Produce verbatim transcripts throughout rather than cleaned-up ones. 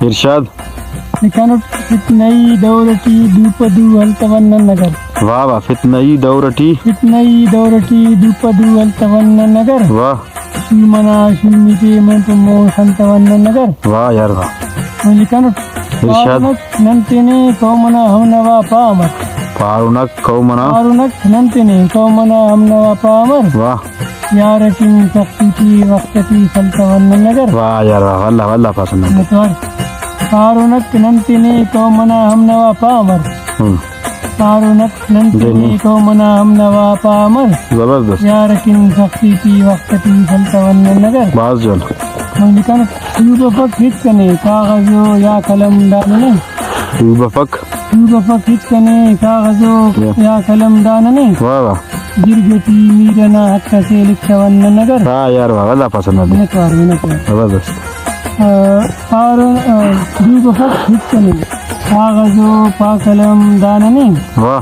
ارشاد۔ لکھانٹ، فتنہ ای دور ٹی دو پہ دو ہلتون نن اگر۔ واہ واہ، فتنہ ای دور ٹی۔ فتنہ ای دور ٹی دو پہ دو ہلتون نن اگر۔ واہ۔ شوم انا شومی تے مون پہ مون خنتون نن اگر۔ واہ یار واہ۔ لکھانٹ، ارشاد۔ پارونک نن تینے قوم انا ہم نوا پامر۔ پارونک قوم انا۔ پارونک نن تینے قوم انا ہم نوا پامر۔ واہ۔ یار اکن سختی ٹی وخت ٹی خلتون نن اگر۔ واہ یار واہ، واللہ، واللہ پسند۔ متوار۔ پارونک نن تینے قوم انا ہم نوا پامر۔ ہم۔ پارونک نن تینے قوم انا ہم نوا پامر۔ زبردست۔ یار اکن سختی ٹی وخت ٹی خلتون نن اگر۔ بھاز جوان۔ من لکھانٹ، ڈوب افک ہچ کنے کاغذ و یا قلم دانہ نے۔ ڈوب افک۔ ڈوب افک ہچ کنے کاغذ و یا۔ یا قلم دانہ نے۔ واہ واہ۔ جرگ ٹی میر انا حق اسے لکھتون نن اگر۔ واہ یار واہ، واللہ پسند آ دے۔ منت وار، منت وار۔ زبردست۔ آ، پارو، آ، ڈوب افک ہچ کنے کاغذ و پا قلم دانہ نے۔ واہ۔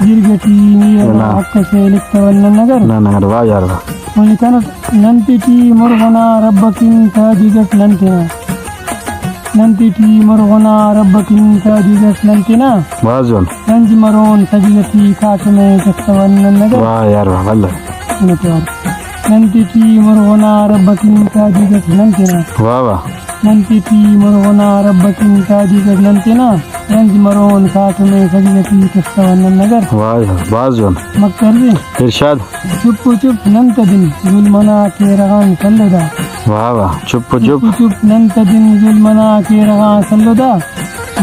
جرگ ٹی میر انا۔ واہ۔ حق اسے لکھتون نن اگر۔ نن اگر، واہ یار واہ۔ ولکانٹ، نن تیٹی مرغنا رب اکن تہدید اٹ نن تینا۔ نن تیٹی مرغنا رب اکن تہدید اٹ نن تینا۔ بھاز جوان۔ رنج مرون سجدہ ٹی کاٹمے کستون نن اگر۔ واہ یار واہ، بھلو۔ نن تیٹی مرغنا رب اکن تہدید اٹ نن تینا۔ واہ واہ۔ نن تیٹی مرغنا رب اکن تہدید اٹ نن تینا۔ رنج مرون کاٹمے سجدہ ٹی کستون نن اگر۔ واہ یار، بھاز جوان۔ مکتر دے۔ ارشاد۔ چپ و چپ نن تدن ظلم انا کیرغ آن سلو دا۔ واہ واہ، چپ و چپ۔ چپ و چپ نن تدن ظلم انا کیرغ آن سلو دا۔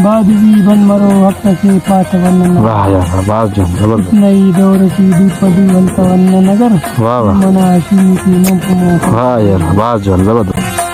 بادبی بند مرو حق اسے پاتون نن اگر۔ واہ یار، بھاز جوان، زبردست۔ فتنہ ای دور ٹی دو پہ دو ہلتون نن اگر۔ واہ واہ۔ ظلم انا شومی تے مون پہ مون۔ واہ یار، بھاز جوان، زبردست۔